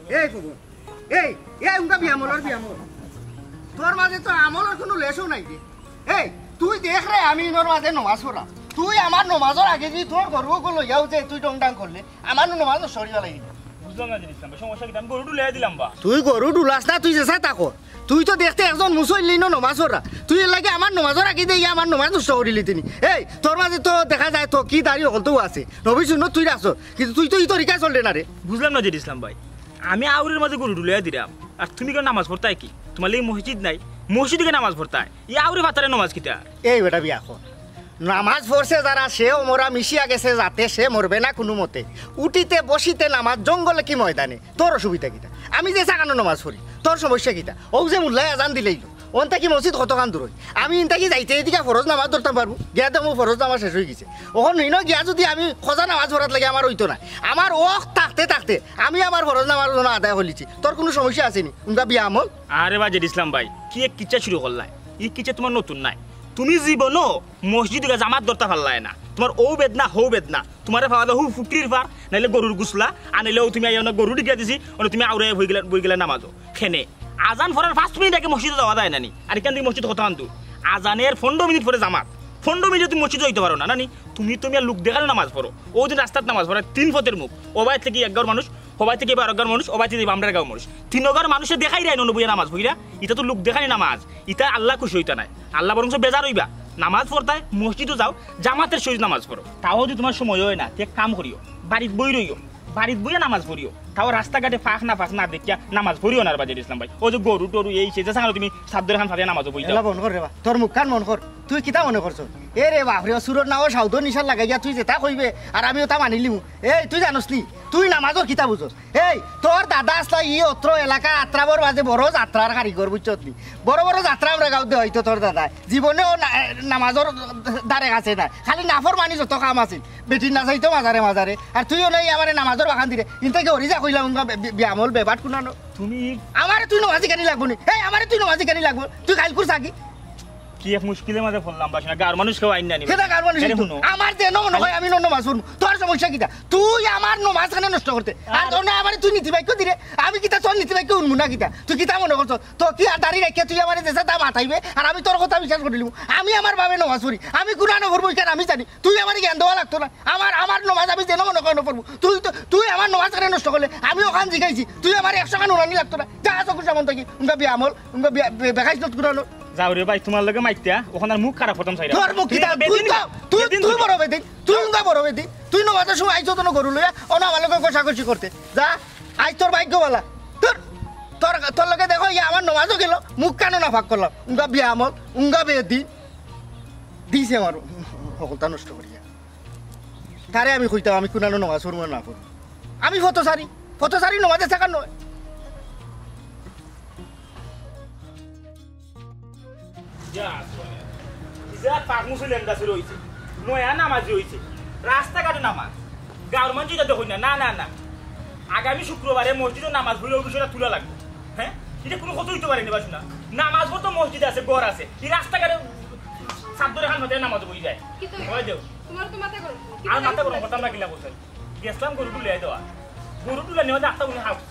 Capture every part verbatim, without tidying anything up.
এই কবুল, এই, এই উনকা বিয়ামলর বিয়ামল। তোর মাঝে তো আমলর কুনু লেশও নাই রে। এই, তুই দেখ রে, আমি ইনর মাঝে নমাজ পড়া। তুই আমার নমাজর আগে যদি তোর গরু ওগু লইয়াও যে তুই ডংডাং করলে, আমার নমাজ নষ্ট করিয়া লাগি। বুঝলাম না জিনিস, সমস্যা কিতা? আমি গরু ডুলাই দিলাম বা। তুই গরু ডুলাস না, তুই যেছা থাকো। তুই তো দেখতে একজন মুসল্লি, ইনো নমাজ পড়া। তুই এর লাগি আমার নমাজর আগে দিয়ে আমার নমাজ নষ্ট করিলি তিনি। এই, তোর মাঝে তো দেখা যায় তো কি দাড়ি হকল তো আছে। নবী সুন্নত তুই রাখছ, কিন্তু তুই তো ই তরিকায় চললে না রে। বুঝলাম না জিনিস ইসলাম ভাই, আমি আউরের মাঝে গরু ডুলাই দিলাম, আর তুমি কেন নামাজ পড়তায় কি? তোমার লাগি মসজিদ নাই, মসজিদে গিয়া নামাজ পড়তায়। ই আউরে ফাতারে নমাজ কিতা? এই বেটা বিয়া কর। নামাজ পড়ছে যারা, সেও মরা মিশিয়া গেছে যাতে, সে মরবে না কুনু মতে। উঠিতে বসিতে নামাজ, জঙ্গলে কি ময়দানে, তোর অসুবিধা কিতা? আমি যে সাকানো নামাজ পড়ি, তোর সমস্যা কিতা? ও যে মুল্লায় আজান দিলেই অন থাকি মসজিদ কতখান দূর অয়? আমি ইন থাকি যাইতে এদিকে ফরজ নামাজ ধরতাম পারবো, গিয়া দেখমু ফরজ নামাজ শেষ অই গেছে। অখন ইনো গিয়া যদি আমি খজা নামাজ পড়াত লাগে আমার অইতো না, আমার ওয়াক্ত থাকতে থাকতে আমি আমার ফরজ নামাজ যেন আদায় করিলিছি, তোর কুনু সমস্যা আছে নি? উনকা বিয়া আমল। আরে বাজের ইসলাম ভাই, কি এক কিচ্ছা শুরু করলায়? ই কিচ্ছা তোমার নতুন নায়। তুমি জীবনও মসজিদে গিয়া জামাত ধরতা পারলায় না। তোমার অউ বেদনা, হউ বেদনা। তোমারে পাওয়া যায় হউ ফুকরির পার, নাইলে গরুর গুসলা, আর নাইলে অউ তুমি আইয়া অনো গরু ডিগিয়া দিছি, অনো তুমি আউরে বই গেলা, বই গেলা নামাজও। খেনে আজান পড়ার পাঁচ মিনিট আগে মসজিদে যাওয়া যায় না নি? আর ইখান থাকি মসজিদ কতখান দূর? আজানের পনেরো মিনিট পরে জামাত, পনেরো মিনিটে তুমি মসজিদে যাইতে পারো না, না নি? তুমি তো মিয়া লোক দেখানো নামাজ পড়ো। অউ দিন রাস্তাত নামাজ পড়ো, তিন ফতের মুখ, অবায় থাকি এক ঘর মানুষ, হবায় থাকি বারো ঘর মানুষ, অবায় থাকি আমরার গাঁও মানুষ। তিন ঘর মানুষে দেখাই রায় ননবইয়া নামাজ পড়িরা, ইটা তো লোক দেখানি নামাজ, ইতা আল্লাহ খুশি অইতা নায়। আল্লাহ বরঞ্চ বেজার অইবা। নামাজ পড়তায় মসজিদও যাও, জামাতের সহিত নামাজ পড়ো। তাও যদি তোমার সময় অয় না, তে এক কাম করিও, বাড়িত বই রইও, বাড়িত বইয়া নামাজ পড়িও। তাও রাস্তাঘাটে ফাঁক না ফাঁক না দেখিয়া নামাজ পড়িও না, আর বাজের ইসলাম ভাই। অউ যে গরু টরু এই সেই যে সামনে তুমি সাদ্দর খান ফাঁদে নামাজও বই যাও। এলা বন্ধ কর রে বা, তোর মুখ কান বন্ধ কর। তুই কিতা মনে করছস? এ রে বাপ রে, সুরত না ও সাউদর নিশান লাগাইয়া তুই যেতা কইবে, আর আমি ওতা মানিলিমু। এই, তুই জানোস নি? তুই নামাজর কিতা বুঝোস? এই, তোর দাদা আসলা ই অত্র এলাকা আত্রাবর মাঝে বড় যাত্রার কারিগর, বুঝছত নি? বড় বড় যাত্রা আমরা গাঁওতে হয়তো তোর দাদায়। জীবনেও না-, নামাজর ধারে কাছে না। খালি নাফরমানি যত কাম আছিল। বেটির না যাইতো মাজারে মাজারে। আর তুইও নাই আমারে নামাজর বাখান দিরে। ইনতে কি হরি যা কইলাম, উনকা বে-, বে-, বিয়ামল বেবাট কুনানো। তুমি আমারে তুই নমাজি কেন লাগবো নি? এই, আমারে তুই নমাজি কেন লাগবো? তুই খাইল কুর সাকি? কি এক মুশকিলের মাঝে পড়লাম, বাসনা গাঁওর মানুষ কেউ আইন না নিবে। কেটা গাঁওর মানুষ আরে আইতো? হুনো। আমার যে নমন হয়, আমি নমাজ পড়মু। তোর সমস্যা কিতা? তুই আমার নমাজ কেন নষ্ট করতে? আর আর অন্য আমারে তুই নীতি বাক্য দিরে, আমি কিতা তোর নীতি বাক্য শুনমু না কিতা? তুই কিতা মনে করছস? তো কি আর দাড়ি রাখিয়া তুই আমারে যেসা তা মাতাইবে, আর আমি তোর কথা বিশ্বাস করিলিমু? আমি আমার ভাবে নমাজ পড়ি, আমি কুরআন পড়মু, ইখান আমি জানি। তুই আমারে জ্ঞান দেওয়া লাগতো না। আমার, আমার নমাজ আমি যেন মনে কয় পড়মু। তুই তো, তুই আমার নমাজ কেন নষ্ট করলে? আমি ওখান জিগাইছি, তুই আমারে একশো খান উড়ানি লাগতো না। যা চকুর সামন থাকি, উনকা বিয়ামল, উনকা বিয়া-, বে-, বেকাইছ নত কুরআন। যাও রে ভাই, তোমার লগে মাইতিয়া, ওখান আর মুখ খারাপ করতাম চাই না। তোর মুখ কিতা? তুই বেদিন তো, তুই, বেদিন তুই তুই। বড় বেদিন, তুই উনকা বড় বেদিন। তুই নমাজর সময় আইছো তো না গরু লইয়া, অনা আমার লগে কষাকষি করতে। যা, আইজ তোর ভাগ্য বালা। তোর, তোর, তোর লগে দেখো, ইয়া আমার নমাজও গেল, মুখ কানো না ফাঁক করলাম। উনকা বিয়ামল, উনকা বেদিন। দিছে আমার হকলতা নষ্ট করিয়া। তারে আমি কইতাম, আমি কুনানো নমাজ পড়মু না পড়মু। আমি ফতসারি, ফতসারি নমাজে থাকার নয়। ইয়া, ইজা পাক মুসলিম দাসুর হইছে, নয়া নামাজি হইছে, রাস্তাঘাটে নামাজ, গাঁওর মানুষ ইটা দেখইন না, না, না, না। আগামী শুক্রবারে মসজিদে নামাজ পড়লে অউ বিষয়টা তুলা লাগবো। হ্যাঁ, ইটা কুনু কথা অইতে পারে নি, বাসু না। নামাজ পড়তো মসজিদ আছে, ঘর আছে, ই রাস্তাঘাটে সাদ্দরে খান হতে নামাজ বই যায়। কিতা? হয় দেও। তোমার তো মাথা গরম। আর মাথা গরম করতাম না, কিলা করতাম। গেছলাম গরু টুলে দেওয়া। গরু টুলে নেওয়া আটটা উনি হাউস।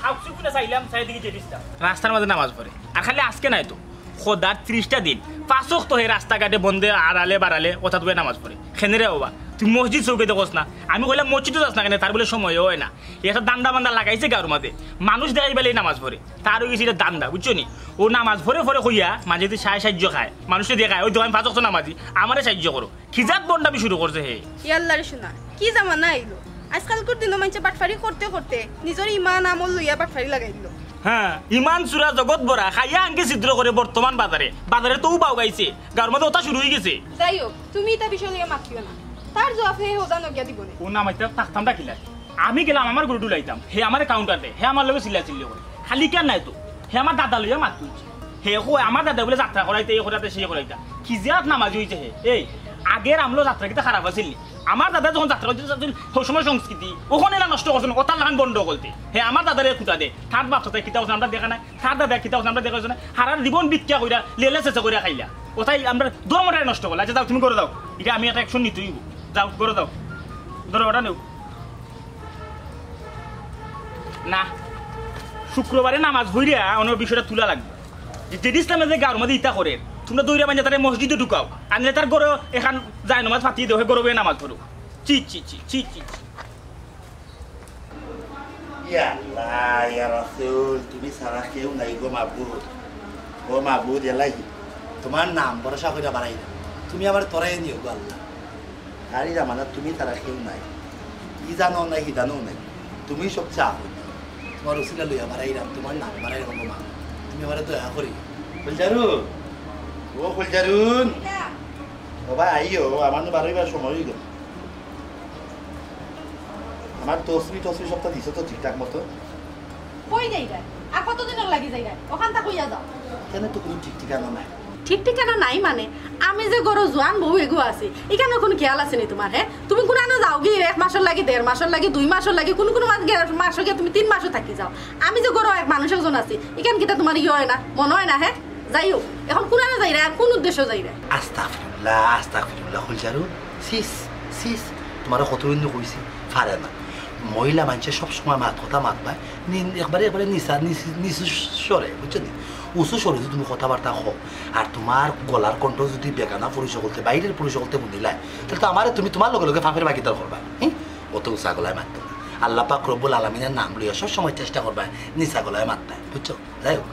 হাউসি কুনে চাইলাম, চাই দিকে যে দিস্তা। রাস্তার মাঝে নামাজ পড়ে। আর খালি আজকে নায় তো। খোদার ত্রিশটা দিন। পাঁচ ওয়াক্ত হে রাস্তাঘাটে বন্ধে আড়ালে বাড়ালে ওটা তুই নামাজ পড়ে। খেনে রে বাবা, তুই মসজিদ চৌকে দেখোস না। আমি কইলাম মসজিদও যাস না কেনে, তার বলে সময় হয় না। একটা দান্দা বান্দা লাগাইছে গাঁওর মাঝে। মানুষ দেখাই বেলে নামাজ পড়ে। তার অই গেছে ইটা দান্দা, বুঝছো নি? ও নামাজ পড়ে পড়ে কইয়া মাঝে যদি সাহায্য খায়, মানুষে দেখায়, ওই দোকান পাঁচ ওয়াক্ত নামাজি, আমারে সাহায্য করো। কি জাত বন্ডামি শুরু করছে হে? ইয়াল্লা রে শোনা, কি জামানা আইলো? আজকালকুর দিনো মানষে বাটফারি করতে করতে নিজর ইমান আমল লইয়া বাটফারি লাগাই দিল। হ্যাঁ, ইমান চুরা জগৎ ভরা, খাইয়া আঙ্গে ছিদ্র করে বর্তমান বাজারে। বাজারে তো বাউ গাইছে, গাঁওর মাঝে ওটা শুরু হয়ে গেছে। যাই হোক, তুমি ইটা বিষয় লইয়া মাতিও না। তার জবাব হে হোদা নগিয়া দিব নে। ও না মাইতে থাকতাম ডাকিলা। আমি গেলাম আমার গরু ডুলাইতাম, হে আমারে কাউন্টার দে, হে আমার লগে চিল্লা চিল্লি করে। খালি কেন নাই তো, হে আমার দাদা লইয়া মাত তুলছে। হে কয় আমার দাদা বলে যাত্রা করাইতে, এই করাইতে, সেই করাইতা। কি যে আত নামাজি হইছে হে। এই, আগের আমলো যাত্রা কিতা খারাপ আছিল নি? আমার দাদা যখন যাত্রা করতে চাচ্ছিল, ওই সময় সংস্কৃতি, ওখানে না নষ্ট করছেন, ওটার লাখান বন্ধ করতে। হে আমার দাদারে খুঁটা দে, তার বাপ সাথে কিতা করছেন আমরা দেখা নাই, তার দাদা কিতা করছেন আমরা দেখা নাই। হারার জীবন ভিক্ষা কইরা, লেলে চেঁচে কইরা খাইলা। ওটাই আমরা ধর্মটাই নষ্ট করলা। আচ্ছা যাও, তুমি করে দাও, এটা আমি একটা অ্যাকশন নিতেই হইব। যাও, করে দাও, ধরো ওটা নেও। না, শুক্রবারে নামাজ পড়িয়া অন্য বিষয়টা তুলা লাগবে। যে, যে ইসলামে যে গাঁওর মাঝে ইতা করে, তোমরা দৌড়া বান্ধা তারে মসজিদো ঢুকাও, আনলে তার ঘরো এখান যায় নামাজ ফাটিয়ে দেও, হে ঘরো বইয়া নামাজ পড়ো। ছি, ছি, ছি, ছি, ছি, ছি। ইয়া আল্লাহ, ইয়া রাসূল, তুমি ছাড়া কেউ নাই গো মাবুদ। ও মাবুদ এলাহি, তোমার নাম ভরসা করিয়া বাড়াই না। তুমি আমারে তরাই নিও গো আল্লাহ। তারই জামানা তুমি ছাড়া কেউ নাই। ই জানো নাই, হি জানো নাই। তুমি সবচেয়ে আপন। তোমার উসিলা লইয়া বাড়াইলাম, তোমার নাম বাড়াইলাম গো মা। তুমি আমারে দয়া করি। ফুলঝারু, ও ফুলঝারুন। ও ভাই, আইও, আমার না বারোইবার সময় হয়ে গেল। আমার তসবি টসবি সবটা দিছো তো ঠিকঠাক মতো? কই যাইরা? আর কতদিনর লাগি যাইরা? ওখান থাকি কইয়া যাও। কেন তো কোনো ঠিক ঠিকানা নাই। ঠিক ঠিকানা নাই মানে? আমি যে ঘরো জোয়ান বউ এগু আছি, ইখানর কোনো খেয়াল আছে নি তোমার, হে? তুমি কুনানো যাওগি এক মাসর লাগি, দেড় মাসর লাগি, দুই মাসর লাগি, কুনু কুনু মাস গে-, মাসো গিয়া তুমি তিন মাসও থাকি যাও। আমি যে ঘরো এক মানুষ একজন আছি, ইখান কিতা তোমার ইয়ে হয় না, মনে হয় না, হে? যাই হোক, এখন কুনানো যাইরা আর কোন উদ্দেশ্য যাইরা? আস্তাগফিরুল্লাহ, আস্তাগফিরুল্লাহ, ফুলঝারু, সিস, সিস, তোমারে কতদিন কইছি, পারে না। মহিলা মানষে সব সময় মাত কথা মাতবায়, নি-, একবারে, একবারে নিচা, নিচু, নিচু স্বরে, বুঝছো নি? উঁচু স্বরে যদি তুমি কথাবার্তা কও, আর তোমার গলার কণ্ঠ যদি বেগানা পুরুষ হকলতে, বাইরের পুরুষ হকলতে হুনিলায়, তাহলে তো আমারে তুমি তোমার লগে লগে পাপের ভাগিদার করবায়, হুম? অত উঁচা গলায় মাততো না। আল্লাহ পাক রব্বুল আলামিনের নাম লইয়া সব সময় চেষ্টা করবায় নিচা গলায় মাততায়, বুঝছো? যাই হোক,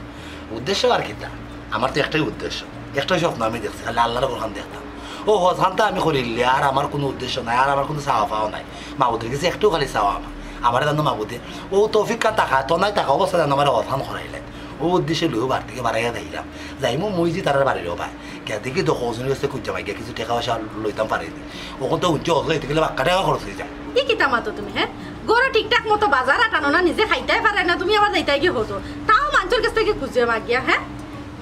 উদ্দেশ্য আর কিতা? আমার তো একটাই উদ্দেশ্য, একটাই স্বপ্ন আমি দেখছি, খালি আল্লাহর কোরআন দেখতাম। ও হজ খানটা আমি করিলে আর আমার কোনো উদ্দেশ্য নাই, আর আমার কোনো চাওয়া পাওয়া নাই। মাবুদের গেছে একটু খালি চাওয়া আমার, আমারে জানো মাবুদে, ও তৌফিক খান টাকা তো নাই, টাকা অবস্থা জানো আমার হজ খান করাইলে, ও উদ্দেশ্যে লইও বার থেকে বাড়াইয়া যাইলাম, যাইমু মইজি তারার বাড়ির ভাই। গিয়া দেখি তো কজনের গেছে খুঁজা মাগিয়া কিছু টাকা পয়সা লইতাম পারিনি। ওখান তো উঠছে হজ যাইতে গেলে বাক্কা টাকা খরচ হয়ে যায়। ই কিতা মাতো তুমি, হে? ঘরো ঠিকঠাক মতো বাজার আটানো না, নিজে খাইতায় পারে না, তুমি আবার যাইতায় গিয়া হজো। তাও মানষর গেছ থেকে খুঁজিয়া মাগিয়া, হে?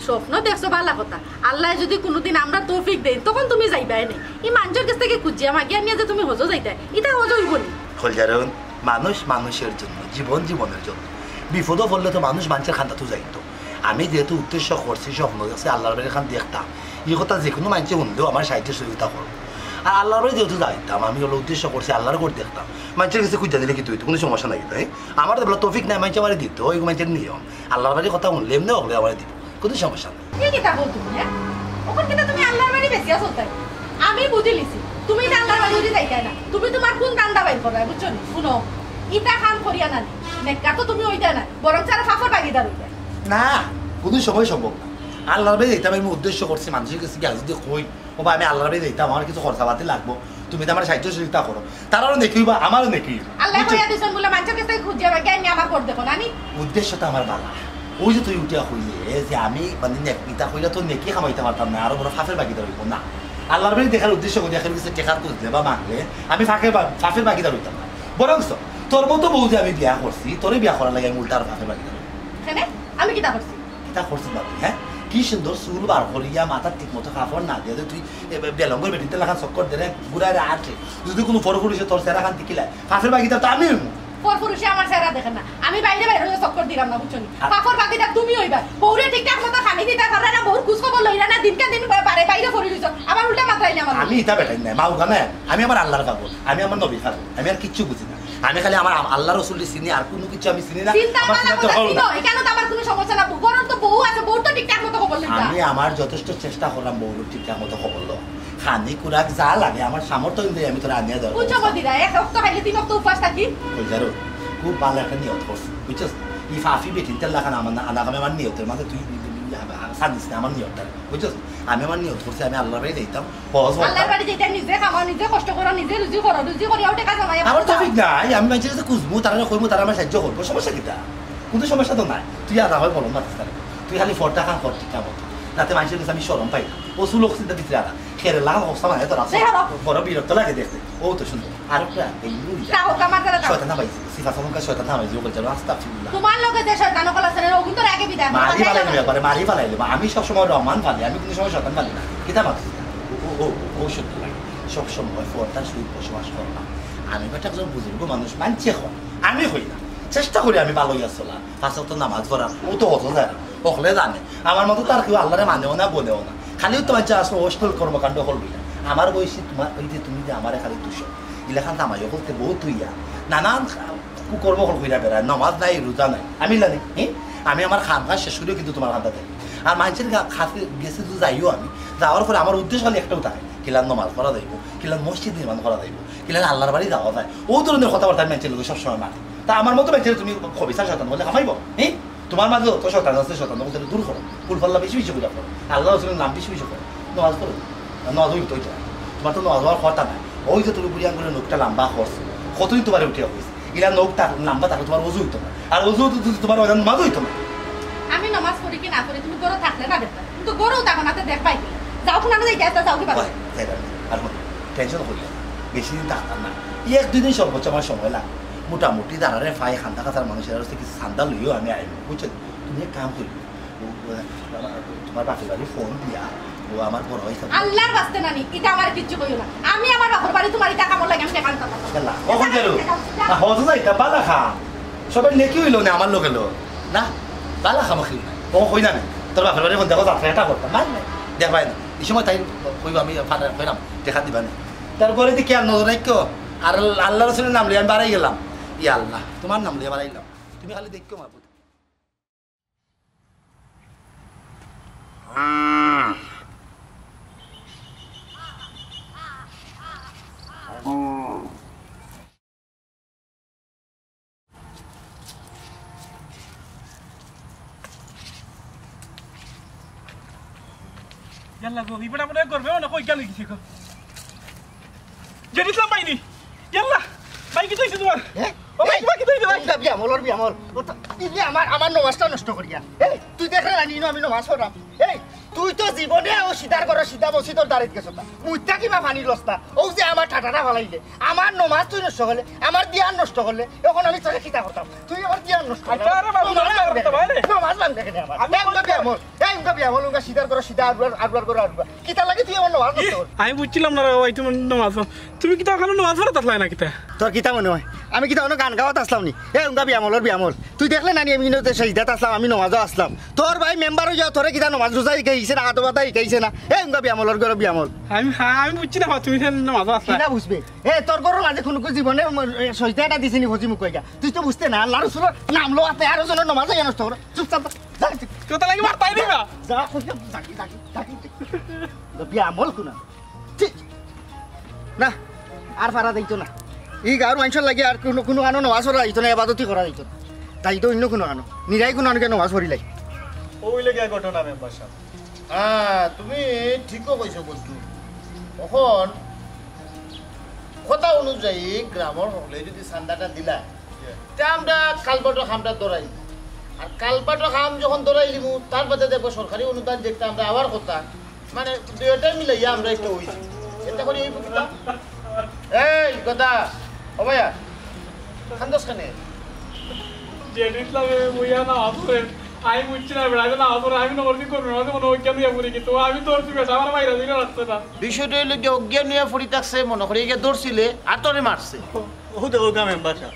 স্বপ্ন দেখছো ভালা কথা। আল্লায় যদি কুনুদিন আমরা তৌফিক দেইন, তখন তুমি যাইবায় নি। ই মানষর গেছ থেকে খুঁজিয়া মাগিয়া নিয়া যে তুমি হজো যাইতায়, ইতা হজ অইবো নি? ফুলঝারুন, মানুষ মানুষের জন্য, জীবন জীবনের জন্য। বিপদো পড়লে তো মানুষ মানষর কান্দাত যাইতো। আমি যেহেতু উদ্দেশ্য করছি, স্বপ্ন দেখছি, আল্লাহর বাড়ি খান দেখতাম, ই কথা যে কুনু মানষে হুনলেও আমার সাহায্য সহযোগিতা করবো। আর আল্লাহর বাড়ি যেহেতু যাইতাম, আমি হলো উদ্দেশ্য করছি আল্লাহর ঘর দেখতাম, মানষর গেছে খুঁজা দিলে কিতা অইতো? কুনু সমস্যা নাই তো, হ্যাঁ? আমার তো বড় তৌফিক নাই, মানষে আমারে দিতো, ওই মানষর নিয়ম। আল্লাহর বাড়ির কথা হুনলে এমনে হকলে আমারে দিবো, কুনু সমস্যা নাই। ই কিতা কও তুমি, হে? অখন কিতা তুমি আল্লাহর বাড়ি বেশি আছো তাই? আমি বুঝিলিছি, তুমি ইতা আল্লাহর বাড়ি উড়ি যাইতায় না। তুমি তোমার কুন ধান্দা বাইর করবায়, বুঝছো নি? হুনো, ইতা কাম করিয়া না নি। নেককার তো তুমি অইতায় না, বরং আরো পাপর ভাগিদার অইতায়। না, কুনু সময় সম্ভব না। আল্লাহর বাড়ি যাইতাম আমি উদ্দেশ্য করছি, মানষর গেছে গিয়া যদি কই, "ও ভাই, আমি আল্লাহর বাড়ি যাইতাম, আমার কিছু খরচাপাতি লাগবো, তুমি তো আমারে সাহায্য সহযোগিতা করো।" তারারও নেকি অইবো, আমারও নেকি অইবো। আল্লায় বুঝছো? কইয়া দিছইন বুলে মানষর গেছ থেকে খুঁজিয়া মাগিয়া আইয়া আমার ঘর দেখো না নি? উদ্দেশ্য তো আমার ভালা। ওই যে তুই উঠিয়া কইলে যে আমি মানে নেক-, ইতা কইলে তো নেকি কামাইতাম পারতাম না, আরো বড় পাপর ভাগিদার অইবো না। আল্লাহর বাড়ি দেখার উদ্দেশ্য করি এখন কিছু টেকা খুঁজলে বা মাগলে আমি পাপর ভা-, পাপর ভাগিদার অইতাম না। বরঞ্চ তোর মতো বউ যে আমি বিয়া করছি, তোরে বিয়া করার লাগি আমি উল্টা আরো পাপর ভাগিদার অইবো। কেনে? আমি কিতা করছি? কিতা করছি ভাবি, হ্যাঁ? কি সুন্দর চুল বার করিয়া, মাথাত ঠিক মতো কাপড় না দিয়া, তুই এ বে-, বেলঙ্গর বেটিন্তর লাখান চক্কর দেরে, ঘুরাইরে আটে। যদি কুনু পরপুরুষে তোর চেহারা খান দেখিলায়, পাপর ভাগিদার তো আমি অইমু। পরপুরুষে আমার চেহারা দেখে না। আমি বাইরে বাইরে অইয়া চক্কর দিরাম না, বুঝছো নি? আর পাপর ভাগিদার তুমি অইবায়। বউরে ঠিকঠাক মতো খানি দিতায় পাররায় না, বউর খোঁজ খবর লইরায় না, দিনকা দিন বা-, বারে বাইরে পড়ি রইছো। আবার উল্টা মাতরায় না আমার আমি লগে। ইতা বেটাইন নায়, মাও গা নায়। আমি আমার আল্লাহর পাগল, আমি আমার নবীর পাগল, আমি আর কিচ্ছু বুঝি না। আমি খালি আমার আম-, আল্লাহ রসুলরে চিনি, আর কুনু কিছু আমি চিনি না। চিন্তা আমার ভাবনা চিন্তা করতে করো না। চিনো, ইখানো তো আমার কুনু সমস্যা না। ঘরো তো বউ আছে, বউর তো ঠিকঠাক মতো খবর লইতা। আমি আমার যথেষ্ট চেষ্টা করলাম বউর ঠিকঠাক মতো খবর লওয়া। খানি খুরাক যা লাগে আমার সামর্থ্য অনুযায়ী আমি তোরে আনিয়া দেওয়ার বুঝছো ব্যবস্থা। মদিরা, এক অক্ত খাইলে তিন অক্ত উপাস থাকি। কই যারো, খুব ভালা একটা নিয়ত করছি, বুঝছস? ই পাপি বেটিন্তর লাখান আমার না, আনা কামে আমার নিয়তর মাঝে তুই, তুই, তুই, তুই, আ-, আ-, সানিস না আমার নিয়তটা, বুঝছস? আমি আমার নিয়ত করছি, আমি আল্লাহর বাড়ি যাইতাম, হজ করতাম। আল্লাহর বাড়ি যাইতাম, নিজে খাওয়া, নিজে কষ্ট করা, নিজে রুজি করো, রুজি করিয়া ও টেকা জমাইয়া আমার তো খাও। ঠিক নাই, আমি মানষর গেছে খুঁজমু, তারারে কইমু, তারা আমার সাহায্য করবো, সমস্যা কিতা? কুনু সমস্যা তো নাই। তুই আধা হয় বলো মাতিস তারে। তুই খালি পর্দা খান কর ঠিকঠাক মতো, যাতে মানষর গেছে আমি শরম পাই না। ও চুল অক্সিজেন ভিতরে আনা। খেরে লাল অবস্থা মানে তো রাস্তা। দেখো। বড় বিরক্ত লাগে দেখতে। ও তো সুন্দর। আর একটা এই লুই যা। তা হোক, আমার দ্বারা দাও। শয়তান হামাইছে। সিফা সামুকা শয়তান হামাইছে। ও বলছে, "আস্তাগফিরুল্লাহ।" তোমার লগে যে শয়তান অকল আছে না, ওগুন তোর আগে বিদায়। মারি ফালাইলে ব্যাপারে, মারি ফালাইলে। আমি সবসময় রহমান ফালি, আমি কোনো সময় শয়তান ফালি না। কিতা মাতিস? ও, ও, ও, ও সত্য লাগে। সবসময় পর্দার সহিত বসবাস করবা। আমি বেটা একজন বুজুর্গ মানুষ, মানষে কয়। আমি কই না। চেষ্টা করি আমি ভালো ইয়া চলা। পাঁচ ওয়াক্ত নামাজ পড়া, ও তো অত যায় না। অকলে জানে। আমার মতো তো আর কেউ আল্লাহরে মানেও না, বলেও না। খালি তো মানষে আসলে অশ্লীল কর্মকাণ্ড করবি না। আমার বয়সী তোমার, ওই যে তুমি যে আমারে খালি দুষো। ইলাখান তো আমায় বলতে বহুত তুইয়া। নানান কুকর্ম অকল কইরা বেড়ায়, নমাজ নাই, রোজা নাই। আমি জানি, হি? আমি আমার কাম কাজ শেষ করিও কিন্তু তুমার কান্দাত আইমু। আর মাইনষের গা-, কাছে গেছে যদি যাইও আমি, যাওয়ার পরে আমার উদ্দেশ্য খালি একটাউ থাকে, কিলা নমাজ পড়া যাইবো, কিলা মসজিদ নির্মাণ করা যাইবো, কিলা আল্লার বাড়ি যাওয়া যায়। অউ ধরনের কথাবার্তা আমি মাইনষের লগে সবসময় মারি। তা আমার মতো মাইনষেরে তুমি খবিছা শয়তান বলে কামাইবো, হি? তুমার মাঝে যত শয়তান আছে, শয়তান অকলরে দূর করো। কুলফাল্লা বেশি বেশি কইরা পড়ো। আল্লা রসুলর নাম বেশি বেশি করো। নমাজ পড়ো। নমাজ অইতো অইতো না। তুমার তো নমাজ অওয়ার কথা নায়। অউ যে তুমি বুড়ি আঙ্গুলের নখটা লাম্বা করছো, কতদিন তুমারে উঠিয়া কইছে? ইলা নখ থাক-, লাম্বা থাকলে তুমার অজু অইতো না। আর অজু অইতো যদি তুমার অইলে নমাজ অইতো না। আমি নমাজ পড়ি কি না পড়ি, তুমি ঘরো থাকলে না দেখবায়। কিন্তু ঘরো থাকো না, তে দেখবায় কি? যাও, কোন আনো যাইতে আস্তে যাও কি পারো? ওই, যাইতাম না। আর হুনো, tension করিও না। বেশি দিন থাকতাম না। এই এক দুই দিন সর্বোচ্চ আমার সময় লাগে। মোটামুটি যারারে পাই, কান্দা কাতার মানুষ, এরার কাছে কিছু চান্দা লইও আমি আইমু, বুঝছো? তুমি এক কাম করিও। ও, ও, আমার, তুমার বাপের বাড়ি ফোন দিয়া, ও আমার বড় ভাই সাহেব। আল্লার ওয়াস্তে নানি, ইতা আমারে কিচ্ছু কইও না। আমি আমার বাপর বাড়ি তুমার ইতা কামর লাগি আমি টেকা আনতাম না। ইয়াল্লা, ও কই গেল? না, হজো যাইতা, বালা কাম। সবাই নেকি অইলো না, আমার লগে লো। না, বালা কাম অইলো না। ও কই না নি? তোর বাপের বাড়ি ফোন দেখো, যাত্রা এটা করতাম। না, না, দেখবায় না। এই সময় তাই কইবো আমি ফাটা কইলাম, টেকা দিবা না। তার ঘরে দেখি আর নজর রাখিও। আর আল্লা রসুলর নাম লইয়া আমি বাড়াই গেলাম। ইয়া আল্লা, তুমার নাম লইয়া বাড়াইলাম। তুমি খালি দেখিও আমার প্রতি। ইয়াল্লা গো, ই বেটা মনে অয় গর্বে মনে অয় কই গেল গেছে গো। জেড ইসলাম ভাই নি? ইয়াল্লা, ভাই কিতা অইছে তুমার? হ্যাঁ? ও ভাই, এই, তুমার কিতা অইছে ভাই? এই, বিয়ামলর বিয়ামল। ও তো, এই যে আমার, আমার নমাজটা নষ্ট করিয়া। এই, তুই দেখরে না নি, আমি নমাজ পড়রাম। এই, তুই তো জীবনে ও সিধার ঘরো সিধা মসজিদর দাড়িত গেছস না। মুইতা কিবা পানি লস না। ও যে আমার ঠাটাটা ফালাইলে, আমার নমাজ তুই নষ্ট করলে, আমার ধ্যান নষ্ট করলে, এখন আমি তোরে কিতা করতাম? তুই আমার ধ্যান নষ্ট করলে। আচ্ছা, আরে বাবু, নমাজ ভাঙবে কেনে? নমাজ ভাঙবে কেনে আমার? আমি এই উনকা বিয়ামল, এই উনকা বিয়ামল, উনকা সিধার ঘরো সিধা, আগুয়ার, আগুয়ার ঘরো আগুয়া। কিতা লাগি তুই আমার নমাজ নষ্ট করলি? আমি বুঝছিলাম না রে বাবা, এই তুমি নমাজ পড়ো। তুমি কিতা অখানো নমাজ পড়াত আছলায় না কিতা? তোর কিতা মনে অয়? আমি কিতা অনো গান গাওয়াত আছলাম নি? এ উনকা বিয়ামলর বিয়ামল। তুই দেখলে না নি আমি ইনো সেজদাত আছলাম, আমি নমাজো আছলাম। তোর ভাই মেম্বার অইয়া তোরে কিতা নমাজ রোজা হিকাইছে না, আদব আদা হিকাইছে না? এ উনকা বিয়ামলর ঘরো বিয়ামল। আমি, হ্যাঁ, আমি বুঝছি না, তুমি নমাজো আছলায়। কিলা বুঝবে? এ তোর ঘরর মাঝে কুনু জীবনে ম-, এ, সইজদা এটা দিছে নি ফজি মুখ কইয়া? তুই তো বুঝতে না, আল্লা রসুলর নাম লওয়াতে আরো জনর নমাজ অইয়া নষ্ট করো। চুপচাপ যা, যা, যা। কথা লাগি মারতাই দিবা। যা, যা, যা, যা, যা। বিয়ামল কুনা। ঠিক। না, আর পারা যাইতো না। ই গাঁওর মাইনষর লাগি আর কুনু, কুনু আনো নমাজ পড়া যাইতো না, এবাদতি করা যাইতো না। তাই তো অইন্য কুনু আনো। নিরাই কুনু আনোকে নমাজ পড়িলাই। অউ লাগি ঘটনা মেম্বার সাব। হ্যাঁ, তুমি ঠিকউ কইছো বন্ধু। অখন কথা অনুযায়ী গ্রামর হকলে যদি চান্দাটা দিলা, তে আমরা কালভার্টর কামটা ধরাই। আর কালভার্টর কাম যখন ধরাই লিমু, তার বাদে দেখবো সরকারি অনুদান যেটা আমরা আবার কথা, মানে, দুইটাই মিলাইয়া আমরা একটা অইছি। এটা করি এই কিতা? এই, কথা, ও ভাইয়া, কান্দস কেনে? জেড ইসলামে বইয়া না, আপরে, আমি বুঝছি না, বেটা, না, আপরে, আমি নগর কি করবো? আমাদের মনে অজ্ঞান অইয়া পড়ি গেছে। ও, আমি ধরছি, বেটা, আমার বাইরে দিকে রাখছে না। বিষয়টা অইলো গিয়া অজ্ঞান অইয়া পড়ি থাকছে, মনে করি গিয়া ধরছিলে, আর তোরে মারছে। ও দেখো গা মেম্বার সাব,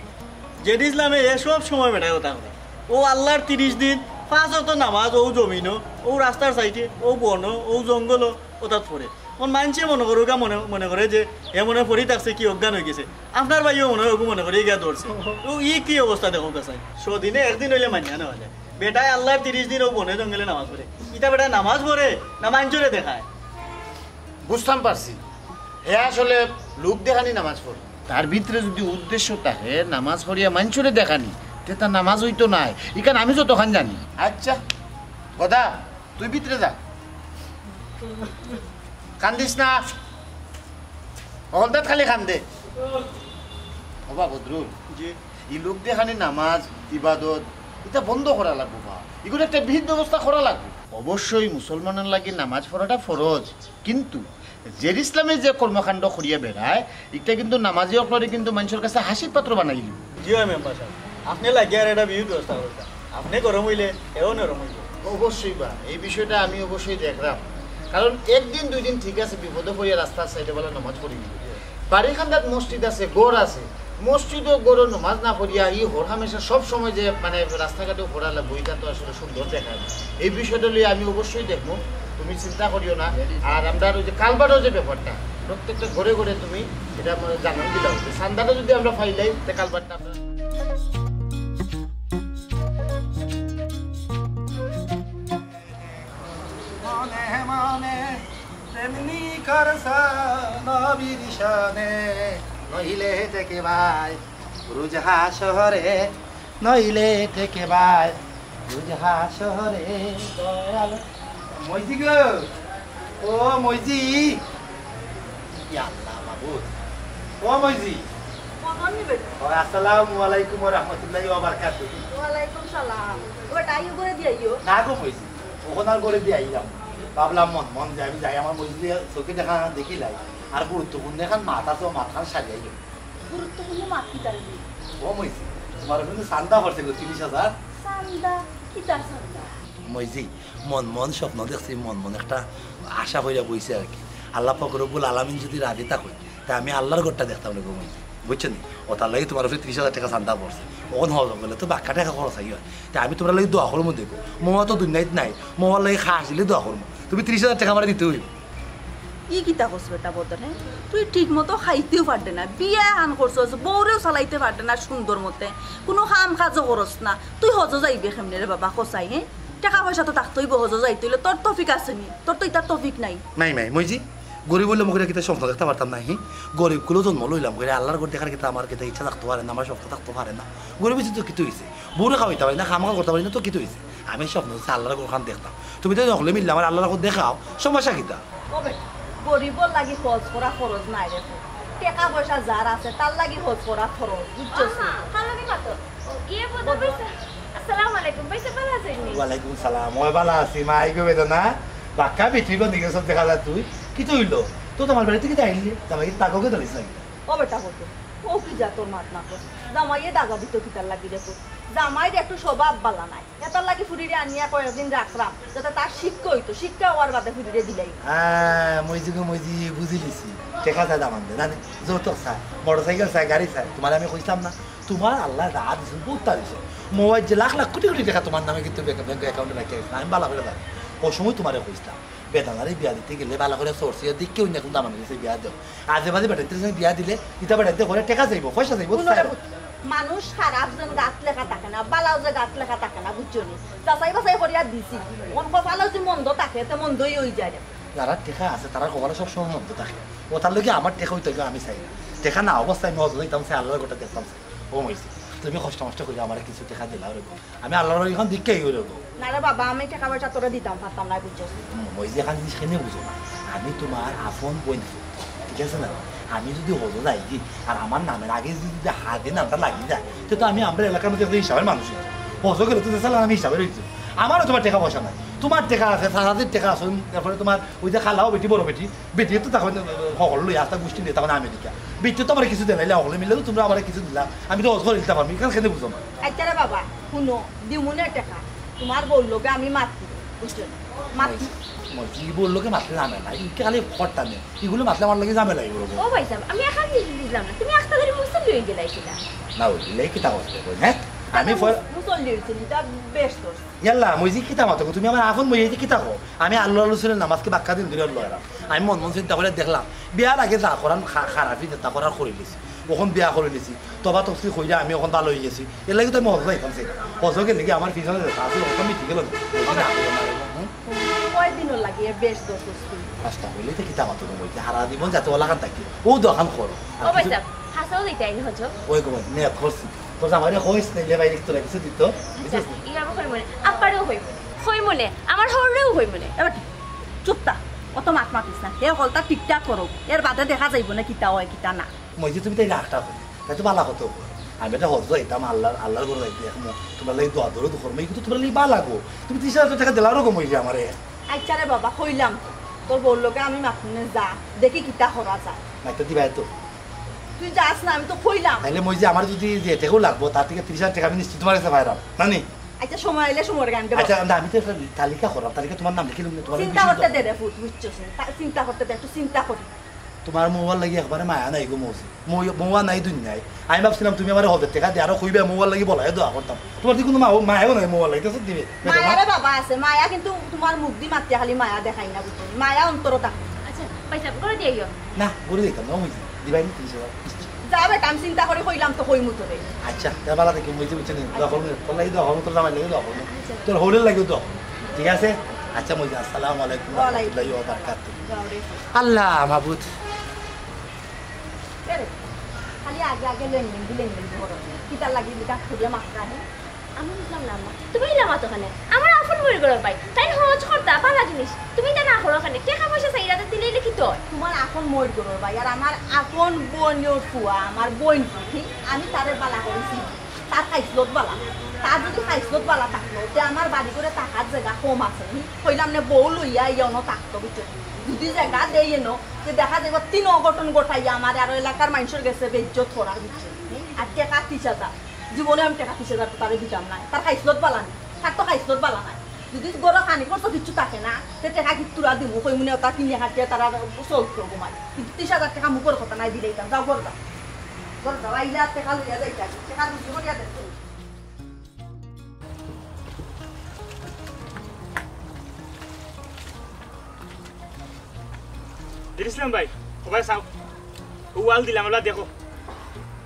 জেড ইসলামে এ সব সময় বেটায় কথা কয়। অউ আল্লার তিরিশ দিন, পাঁচ ওয়াক্ত নামাজ, অউ জমিনো, অউ রাস্তার সাইডে, অউ বনো, অউ জঙ্গলো, অতাত পড়ে। অখন মাইনষে মনে করউক্কা মনে, মনে করে যে হে মনে অয় পড়ি থাকছে কি অজ্ঞান অইগেছে। আপনার ভাইও মনে অয় অগু মনে করি গিয়া ধরছে। অউ ই কি অবস্থা দেখউক্কা চাই। শো দিনে একদিন অইলে মানিয়া নেওয়া যায়। বেটায় আল্লার তিরিশ দিন অউ বনে জঙ্গলে নামাজ পড়ে। ইটা বেটায় নামাজ পড়ে না মাইনষরে দেখায়? বুঝতাম পারছি, হে আসলে লোক দেখানি নামাজ পড়ে। তার ভিতরে যদি উদ্দেশ্য থাকে নামাজ পড়িয়া মাইনষরে দেখানি, তে তার নামাজ অইতো নায়। ইখান আমি যতখান জানি। আচ্ছা, গদা, তুই ভিতরে যা। কান্দিস না। হকলতাত খালি কান্দে। ওবা বদরুল, জি। ই লোক দেখানি নামাজ, ইবাদত, ইটা বন্ধ করা লাগবো বা। ইগুর একটা বিহিত ব্যবস্থা করা লাগবো। অবশ্যই মুসলমানর লাগি নামাজ পড়াটা ফরজ, কিন্তু জেড ইসলামে যে কর্মকাণ্ড করিয়া বেড়ায়, ইটা কিন্তু নামাজি অকলরে কিন্তু মাইনষর কাছে হাসির পাত্র বানাইল। জি অয় মেম্বার সাব, আপনে লাগিয়া আর একটা বিহিত ব্যবস্থা করতা। আপনে গরম অইলে, এও নরম অইবো। অবশ্যই বা, এই বিষয়টা আমি অবশ্যই দেখরাম। কারণ একদিন দুই দিন ঠিক আছে, বিপদো পড়িয়া রাস্তার সাইডে বালা নামাজ পড়ি দিল। বাড়ির কান্দাত মসজিদ আছে, ঘর আছে, মসজিদো ঘরো নামাজ না পড়িয়া ই হর হামেশা সব সময় যে মানে রাস্তাঘাটে পড়া লাগবো, ইটা তো আসলে সুন্দর দেখায় না। এই বিষয়টা লইয়া আমি অবশ্যই দেখমু, তুমি চিন্তা করিও না। আর আমরার অউ যে কালভার্টর যে ব্যাপারটা, প্রত্যেকটা ঘরে ঘরে তুমি ইটা মানে জানান দিলাও যে চান্দাটা যদি আমরা পাইলাই, তে কালভার্টটা আমরা তেমনি করছ নবীর শানে, নইলে ঠেকে ভাই রোজ হাশরে, নইলে ঠেকে ভাই রোজ হাশরে। দয়াল মইজি গো, ও মইজি, ইয়া আল্লাহ মাবুদ, ও মইজি। ও, আসসালামু আলাইকুম ওয়া রাহমাতুল্লাহি ওয়া বারাকাতুহু। ওয়ালাইকুম সালাম। ও, তাই উপরে দিয়ে আইও। না গো মইজি, অখন আর ঘরে দিয়া আইলাম। ভাবলাম মন মন যাই, আমি যাই আমার মইজিরে চউখে দেখা দেখিলাই। আর গুরুত্বপূর্ণ এখান মাত আছে, ও মাতখান সারিয়া আইও। গুরুত্বপূর্ণ মাত কিতা রে? ও মইজি, তুমার কিন্তু চান্দা পড়ছে গো, তিরিশ হাজার। চান্দা? কিতার চান্দা? মইজি, মন মন স্বপ্ন দেখছি, মন মন একটা আশা কইরা বইছে আর কি। আল্লাহ পাক রব্বুল আলামিন যদি রাজি থাকইন, তে আমি আল্লাহর ঘরটা দেখতাম না গো মইজি, বুঝছো নি? অতার লাগি তুমার উপরে তিরিশ হাজার টেকা চান্দা পড়ছে। অখন হজ গেলে তো বাক্কা টেকা খরচ অয়। তে আমি তুমার লাগি দোয়া করমু দেখো, মওয়া তো দুনিয়াত নাই, মওয়ার লাগি খাস দিলে দোয়া করমু। তুমি তিরিশ হাজার টেকা আমারে দিতে অইবো। ই কিতা কস বেটা বদন, হে? তুই ঠিক মতো খাইতেও পারতে না, বিয়া হান করছস, বউরেও চালাইতে পারতে না সুন্দর মতে, কুনু কাম কাজও করস না, তুই হজো যাইবে কেমনে রে বাবা, কছাই, হে? টেকা পয়সা তো থাকতে অইবো, হজো যাইতে অইলে তোর তৌফিক আছে নি? তোর তো ইতা তৌফিক নাই। নাই, নাই, মইজি, গরিব অইলাম কইরা কিতা স্বপ্ন দেখতাম পারতাম না, হি? গরিব কুলো জন্ম লইলাম কইরা আল্লাহর ঘর দেখার কিতা আমার কিতা ইচ্ছা থাকতে পারে না, আমার স্বপ্ন থাকতে পারে না। গরিব অইছি তো কিতা অইছে? বউরে খাওয়াইতাম পারি না, কাম কাজ করতাম পারি না তো কিতা অইছে? আমি স্বপ্ন দেখছি আল্লাহর ঘর খান দেখতাম। তুমি তো হকলে মিললে আমার আল্লাহর ঘর দেখাও, সমস্যা কিতা? ও বেটা, গরিবর লাগি হজ করা ফরজ নায় রে পুত। টেকা পয়সা যার আছে, তার লাগি হজ করা ফরজ, বুঝছস নি? আহা, কার লাগি মাতো? ও, ইয়ে বদন বদন। পাইছে? আসসালামু আলাইকুম, পাইছে, ভালা আছইন নি? ওয়ালাইকুম সালাম, ওই ভালা আছি, মা, আইগো বেদনা। বাক্কা বেটি বনি গেছস দেখা যায় তুই। কিতা অইলো? তো তুমার বাড়িত কিতা আইলি? জামাই কি পাগল অই গেছস নাকি? ও বেটা বদন, ও কি জাতর মাত মাতস? জামাইয়ে দাগা দিতো কিতার লাগি রে পুত? জামাইর একটু স্বভাব ভালা নায়। এটার লাগি ফুরিরে আনিয়া কয়েকদিন রাখরাম, যাতে তার শিক্ষা অইতো, শিক্ষা অওয়ার বাদে ফুরিরে দিলাই। হ্যাঁ, মইজি গো মইজি, বুঝিলিছি। টেকা চায় দামান দে, জানি, যৌতুক চায়, মোটরসাইকেল চায়, গাড়ি চায়। তুমারে আমি কইছলাম না? তুমার আল্লায় যা দিছইন, বউততা দিছইন। মওয়ায় যে লাখ লাখ কুটি কুটি টেকা তুমার নামে কিন্তু ব্যাংক, ব্যাংক অ্যাকাউন্টে রাখিয়া গেছে, আমি ভালা করি জানি। অউ সময় তুমারে কইছলাম, বেদানারে বিয়া দিতে গেলে ভালা করি সোর্সিয়া দেখিয়া অইন্য কুনু দামান্দ গেছে বিয়া দেও। আজে বাজে বেটাইন্তর গেছে বিয়া দিলে, ইতা বেটাইন্তে করে টেকা চাইবো, পয়সা চাইবো, হুনো রে চাইবো। পুত, মানুষ খারাপ যেন গাত লেখা থাকে না, ভালাও যে গাত লেখা থাকে না, বুঝছো নি? যাচাই বাছাই করিয়া দিছি। অখন কপালো যদি মন্দ থাকে, তে মন্দই অই যায় রে। যারার টেকা আছে, তারার কপালো সবসময় মন্দ থাকে। অতার লাগি আমার টেকা অইতো অইবো, আমি চাই না। টেকা না অবস্থায় আমি হজো যাইতাম চাই, আল্লাহর ঘরটা দেখতাম চাই। ও মইজি, তুমি কষ্ট মষ্ট করিয়া আমারে কিছু টেকা দিলাও রে গো। আমি আল্লাহর অখন দেখিয়া আইমু রে গো। না রে বাবা, আমি টেকা পয়সা তোরে দিতাম পারতাম না, বুঝছস? হুম, ওই যে এখান জিনিস কেনে বুঝো না, আমি তুমার আপন বইন, ঠিক আছে না? আমি যদি হজো যাই কি, আর আমার নামের আগে যদি, যদি হাদির নামটা লাগি যায়, তে তো আমি আমরার এলাকার মধ্যে একটা হিসাবের মানুষ অই যাই। হজো গেলে তো যে চালান আমি হিসাবের অই যাই। আমারও তুমার টেকা পয়সা নাই, তুমার টেকা আছে, চাচাজির টেকা আছে, তারপরে তুমার ওই যে খালাও বেটি, বড় বেটি, বেটি তো তখন হকল লই আস্তা গুষ্টি নিয়া তখন আমেরিকা। বেটি তো আমারে কিছু দিলাইলা, হকলে মিলে তো তুমরা আমারে কিছু দিলা, আমি তো হজ করি দিতাম পারমু, ইখান কেনে বুঝো না? আচ্ছা রে বাবা, হুনো, দিমুনে টেকা, তুমার বউর লগে আমি মাতি, বুঝছো নি? মাতি। মইজি, মইজি, বউর লগে মাতলে ঝামেলা, ইটা খালি খরতা নে, ইগুলো মাতলে আমার লগে ঝামেলা অইবো। ও ভাইসাব, আমি এখান জিনিস বুঝলাম না, তুমি আস্তা ধরি মুসল্লি অই গেলায় কিনা? না, অই গেলে কিতা করতে কই, হ্যাঁ? আমি ফর- মুস-, মুসল্লি অইছি, ইটা বেশ করছি। ইয়াল্লা, মইজি কিতা মাতো গো? তুমি আমার আপন মইজি কিতা কও? আমি আল্লাহ রসুলের নামাজকে বাক্কা দিন ধরে লয়ারাম। আমি মন মন চিন্তা করি দেখলাম, বিয়ার আগে যা করার খা-, খারাপি যেতা করার করিলিছি, অখন বিয়া করিলিছি, তবা তফসির কইরা আমি অখন ভালা অই গেছি। এরলাগি তো আমি হজো যাইতাম চাই। হজো গেলে কি আমার পিছনে যেতা আছে, অখন মিটি গেল না। হুম? কয়দিনর লাগি এ বেশ ধরছস তুই? আস্তা অইলে তো কিতা মাতো গো, মইজি হারা জীবন যাতে অলাখান থাকি, অউ দোকান করো। আর ও কিছু ভাইসাব, হাছাউ যাইতায় নি হজো? ওই গো, নিয়ত করছি। তোর জামাইরে কইস, নাইলে বাইরে তোরা কিছু দিত। আচ্ছা, ইয়া কইমুনে, আব্বারেও কইমুনে। কইমুনে, আমার হউরেও কইমুনে। এবার চুপ থাক, অত মাত মাতিস না। হে হকলতা ঠিকঠাক করো, এর বাদে দেখা যাইবো না কিতা অয়, কিতা না। মইজি তুমি তাইলে আখটা কই, তাই তো ভালা কথা কই। আমি একটা হজো যাইতাম, আল্লাহর, আল্লাহর ঘরো যাইতে এখন তুমার লাগি দোয়া দরুদ করমু, ইগুলো তুমার লাগি ভালা গো। তুমি তিরিশ হাজার টেকা দিলাও রে গো মইজি আমারে। আচ্ছা রে বাবা, কইলাম তো, তোর বউর লগে আমি মাতমুনে, যা, দেখি কিতা করা যায়। মাইতা দিবায় তো। তুই যাস না, আমি তো কইলাম। তাইলে মইজি আমার যদি যে টেকাও লাগবো, তার থাকি তিরিশ হাজার টেকা আমি নিশ্চিত তুমার গেছে পাইরাম, না নি? আচ্ছা, সময় আইলে সময় গান দেবো। আচ্ছা, না, আমি তো একটা তালিকা করলাম, তালিকা তুমার নাম লিখি লইমু, তুমার চিন্তা করতে দে রে পুত, বুঝছস নি? তা-, চিন্তা করতে দে, একটু চিন্তা করি। তুমার মওয়ার লাগি একবারে মায়া নাই গো মইজি। মৌ-, মৌয়া নাই দুনিয়ায়। আমি ভাবছিলাম তুমি আমারে হজর টেকা দিয়া আরো কইবা, মৌয়ার লাগি বলাইয়া দোয়া করতাম। তুমার তো কুনু মা-, মায়াও নাই মৌয়ার লাগি, তো দিবে। মায়া রে বাবা আছে, মায়া কিন্তু তুমার মুখদি মাতিয়া খালি মায়া দেখাই না, বুঝছো? মায়া অন্তরো থাকে। আচ্ছা, পয়সা করে দিয়ে আইও। না, করে দিতাম না, ওই দিবাই নি তিরিশ হাজার। যা বেটা, আমি চিন্তা করি কইলাম তো কইমু তোরে। আচ্ছা, তা ভালা থাকি, মইজি বুঝছো নি? দোয়া করমু, তোর লাগি দোয়া করমু, তোর জামাইর লাগি দোয়া করমু। আচ্ছা। তোর হউরের লাগিও দোয়া করমু। ঠিক আছে? আচ্ছা, মুই যাই। আসসালামু আলাইকুম ওয়ালাইকুম। রহমতুল্লাহি ওয়া বারাকাতুহু। যাও রে। আল্লাহ মাবুদ। এ রে, খালি আগে আগে লেনদেন দি লেনদেন দি করো। কিতার লাগি বিটা খুঁজে মাত্রা হে? আমি বুঝলাম না আম্মা, তুমি ইলা মাতো কেনে? আমার আপন মইর ঘরর ভাই, তাইন হজ করতা, ভালা জিনিস। তুমি ইতা না করো কেনে? টেকা পয়সা চাইরা তো দিলে ইলে কিতা অয়? তুমার আপন মইর ঘরর ভাই, আর আমার আপন বইনর ফুয়া, আমার বইন ফুয়া, আমি তারে ভালা করি চিনি। তার খাইছলত ভালা। তার যুদি খাইছলত ভালা থাকলো, তে আমার বাড়ি ঘরে থাকার জাগা কম আছে নি? কইলাম নে, বউ লইয়া ইয়া অনো থাকতো, বুঝছো? যুদি জাগা দেই এনো, তে দেখা যাইবো তিন অঘটন ঘটাইয়া আমারে আরো এলাকার মানষর গেছে বেইজ্জত করার, বুঝছো? আর টেকা তিশ হাজার, জীবনে আমি টেকা তিশ হাজার তো তারে দিতাম নায়। তার খাইছলত ভালা নি, তার তো খাইছলত ভালা নায়। যুদি ঘরো খানি খরচ কিচ্ছু থাকে না, তে টেকা কিত্তুরা দিমু, কইমু নে ওটা কিনে হাটিয়া তারা চলতো ঘুমায়। কিন্তু তিশ হাজার টেকা মুখর কথা নায় দিলাইতাম, যাও ঘর যাও। ঘর যাও, আইলা টেকা লইয়া যাইতা, টেকা রুজি করিয়া দেন। ইসলাম ভাই, ও ভাই চাও। ও ওয়াল দিলাম, ওলা দেখো।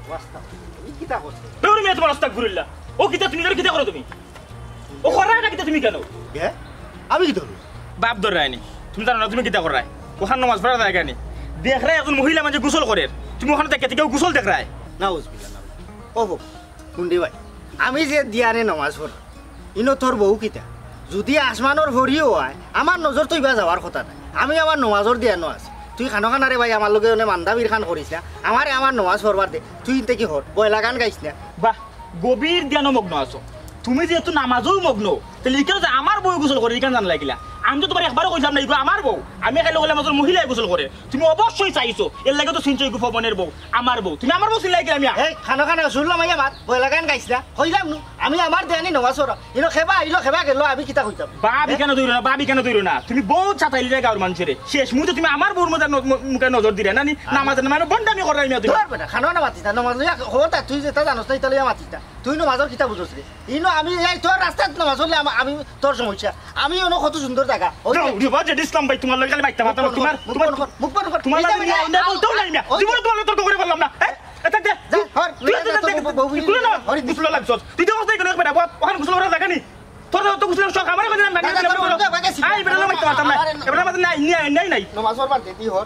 ওয়াস্তা, ই কিতা করছে? দৌড় মিয়া তোমার আস্তাগফিরুল্লাহ। ও কিতা তুমি, কিতা করো তুমি? ও কররা ইটা কিতা তুমি কেনে? কে? আমি কিতা করমু? বাপ ধররায় নি। তুমি জানো না তুমি কিতা কররায়? ওখান নমাজ পড়ার জাগা নি। দেখরায় একজন মহিলা মানষে গোসল করের। তুমি ওখানো থাকিয়া থাকিয়া গোসল দেখরায়। নাউজুবিল্লাহ, নাউজুবিল্লাহ। ও বউ, হুন রে ভাই, আমি যে দিয়ানে নমাজ পড়ি, ইনো তোর বউ কিতা? যুদি আসমানর পরিও অয়, আমার নজর তো ইবা যাওয়ার কথা নায়। আমি আমার নমাজর দিয়ানো আছি। তুই খানো খানা রে ভাই, আমার লগে অনে মান্দা বিরখান করিস না। আমারে আমার নমাজ পড়বার দে। তুই ইনতে কি হর? বয়লা গান গাইস না। বাহ, গভীর ধ্যানো মগ্ন আছো। তুমি যেহেতু নামাজও মগ্ন, তাইলে ইখান যে আমার বউ গোসল করে, ইখান জানলা কিলা? আমি তো তোমারে একবারও কইছিলাম না, ইগু আমার বউ। আমি খালি কইলাম, একজন মহিলায় গোসল করে। তুমি অবশ্যই চাইছো, এর লাগি তো চিনছো ইগু ফবনের বউ, আমার বউ। তুমি আমার বউ চিনলায় কিলা মিয়া? এই, খানো খানো, শুনলাম, আইয়া মাত, বয়লা গান গাইস না। কইলাম নু, আমি আমার দেয়ানি নমাজ পড়া। ইনো খেবা আইলো, খেবা গেলো, আমি কিতা কইতাম? বাপ ইখান ধইরো না, বাপ ইখান ধইরো না। তুমি বউত সাতাইলিরায় গাউর মানষরে। শেষ মুহূর্তে তুমি আমার বউর মধ্যে ন-, ম-, মুখে নজর দিরায় না নি? আমি নামাজ, মানে বন্ডামি কররায় মিয়া তুমি। ধর বেটা, খানো না মাতিস না, নমাজ লইয়া খবরদার, তুই যেটা জানোস না, ইটা লইয়া মাতিস না। তুই নমাজর কিতা বুঝোস রে? ইনো আমি এই তোর রাস্তাত নমাজ পড়লে আমা-, আমি তোর সমস্যা। আমি অনো কত সুন্দর জাগা। ওই যে মুখ বন্ধ কর, মুখ বন্ধ কর, মুখ বন্ধ কর। তোমার, মুখ বন্ধ কর। তোমার এই যে লাগি আমি নিয়ে আইনা বলতেও নাই মিয়া। ওই জীবনে তোমার লগে তর্ক করে পারলাম না। হ্যাঁ? এটা দে। যা, হর, তুই লইয়া যা, যা, তোর দে। বউ, বউ, তুই না, হরি গোসল লাগছস। তুই তো অবস্থায় কোনো বেটা, বল, ওখানে গোসল করার জায়গা নেই। তোর তো গোসলের শখ, আমারে কইছিলাম না, যা, যা, যা, যা, যা, যা, যা। আই, বেটা, না, মারতে পারতাম না। আমারে এবার আমাদের নাই, নাই, নাই, নাই। নমাজ পড়বার দে, তুই হর।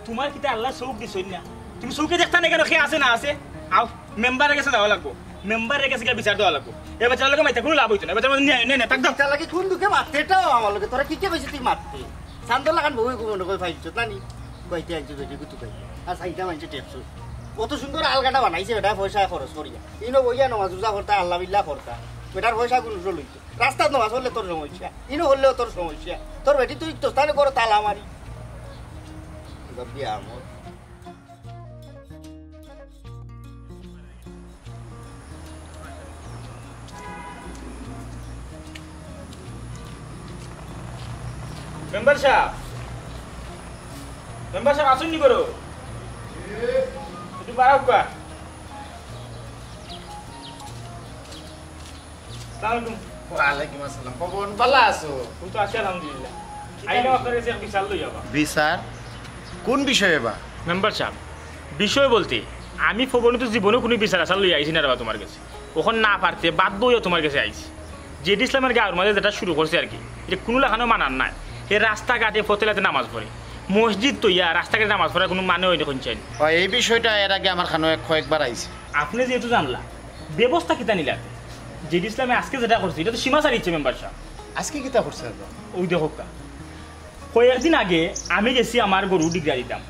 তোমার কিতা আল্লায় চউখ দিছইন না? তুমি চউখে দেখতা না কেনে, কে আছে না আছে? আও, মেম্বারর গেছে যাওয়া লাগবো, মেম্বারর গেছে গিয়া বিচার দেওয়া লাগবো। এ বেচারার লগে মাতিয়া কুনু লাভ অইতো না, এ বেচারার মাঝে ন্যায়, ন্যায়, ন্যায়, থাক, থাক। ইতার লাগি কুন দুখে মাতের তা আমার লগে? তোরা কিতা কইছে তুই মাততে? চান্দর লাখান বউয়ে কুনু কই পাইছত না নি? কইতে আনছে বেটি গুতু খাইতে। আর চাইরটা মানষে টেকছইন। কত সুন্দর আলগাটা বানাইছে বেটায় পয়সা খরচ করিয়া। ইনো বইয়া নমাজ রুজা করতা, আল্লাহ বিল্লাহ করতা। বেটার পয়সা কুনু লইতো। রাস্তাত নমাজ পড়লে তোর সমস্যা, ইনো পড়লেও তোর সমস্যা। তোর বেটি তুই তো স্থানে করো তালা মারি। গব্বি আমর। মেম্বার সাব, মেম্বার সাব, আছইন নি ঘরো? একটু বারাউক্কা। আসসালামু আলাইকুম। ওয়ালাইকুম আসসালাম। পবন, ভালা আছো? আমি তো আছি আলহামদুলিল্লাহ। আইলাম আপনার গেছে এক বিচার লইয়া বা। বিচার? কোন বিষয়ে বা? মেম্বার সাব, বিষয় বলতে আমি পবনে তো জীবনে কুনু বিচার আচার লইয়া আইছি না রে বা তোমার গেছে। অখন না পারতে বাধ্য অইয়া তোমার গেছে আইছি। জেড ইসলামে গাউর মাঝে যেটা শুরু করছে আর কি, ইটা কুনু লাখানও মানার নায়। হে রাস্তাঘাটে পথে লাতে নামাজ পড়ে, মসজিদ থইয়া রাস্তাঘাটে নামাজ পড়ার কুনু মানে অয়নি কইনচাইন। অয়, এই বিষয়টা এর আগে আমার কানো কয়েকবার আইছে। আপনে যেহেতু জানলা, ব্যবস্থা কিতা নিলা? জেড ইসলামে আজকে যেটা করছে, ইটা তো সীমা ছাড়িছে মেম্বার সাব। আজকে কিতা করছে আবার? অউ দেখউক্কা, কয়েকদিন আগে আমি গেছি আমার গরু ডিগরা দিতাম।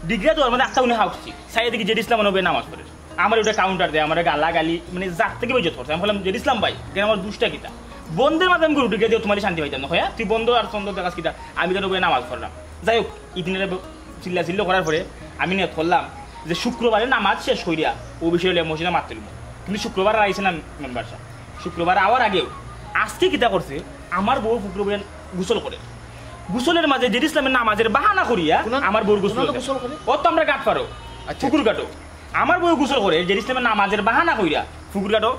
ডিগরা দেওয়ার মাঝে আখতা উনি হাউকছি। চাইয়া দেখি জেড ইসলাম অনো বইয়া নামাজ পড়ের। আমারে উল্টা কাউন্টার দেয়, আমারে গালাগালি, মানে জাত থাকি বেইজ্জত করছে। আমি কইলাম, "জেড ইসলাম ভাই, ইখান আমার দুষটা কিতা? বন্দর মাঝে আমি গরু ডিগরা দিয়াও তোমারে শান্তি পাইতাম না।" কইয়া, "তুই বন্দর আর চন্দর দেখাস কিতা? আমি তো অনো বইয়া নামাজ পড়লাম।" যাই হোক, ইদিন এরা ব-, চিল্লা চিল্লি করার পরে আমি নিয়ত করলাম যে শুক্রবারে নামাজ শেষ করিয়া অউ বিষয়ে লইয়া মসজিদে মাত তুলমু। কিন্তু শুক্রবার আর আইছে না মেম্বার সাব। শুক্রবার আওয়ার আগেউ আজকে কিতা করছে, আমার বউ পুকুরো বইয়া গোসল করে। গোসলের মাঝে জেড ইসলামে নামাজের বাহানা করিয়া কুনান-, আমার বউর গোসল কুনানো অইছে। গোসল করে? অউ তো আমরার ঘাট পারো, আচ্ছা। পুকুর ঘাটো। আমার বউ গোসল করে, জেড ইসলামে নামাজের বাহানা করিয়া পুকুর ঘাটো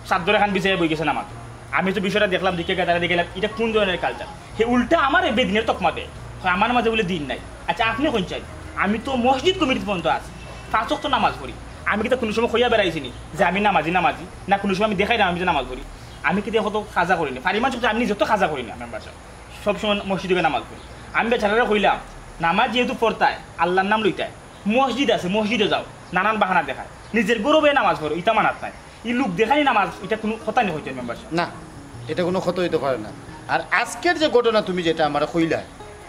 চাদ্দর এখান বিছাইয়া বই গেছে নামাজ। আমি তো বিষয়টা দেখলাম, দেখিয়া গাদাগাদি গেলাম, ইটা কুন ধরনের culture? হে উল্টা আমারে বেদিনের তকমা দেয়, কয় আমার মাঝে বুলে দিন নাই। আচ্ছা, আপনে কইনচাইন, আমি তো মসজিদ কমিটির পর্যন্ত আছি, পাঁচ ওয়াক্ত নামাজ পড়ি। আমি কিতা কুনু সময় কইয়া বেড়াইছি নি যে আমি নামাজি, নামাজি? না, কুনু সময় আমি দেখাইরাম আমি যে নামাজ পড়ি? আমি কিন্তু কত কাজা করি না, ফারি মানুষ কিন্তু আমি নিজে তো কাজা করি না মেম্বার সাব, সবসময় মসজিদে গিয়া নামাজ পড়ি। আমি বেচারারে কইলাম, নামাজ যেহেতু পড়তায়, আল্লার নাম লইতায়, মসজিদ আছে, মসজিদে যাও, নানান বাহানা দেখায়, নিজের ঘরো বইয়া নামাজ পড়ো, ইতা মানাত নাই। ই লোক দেখানি নামাজ, ইটা কুনু কথা নি কইতে মেম্বার সাব। না, ইটা কুনু কথা অইতো পারে না। আর আজকের যে ঘটনা তুমি যেটা আমারে কইলায়,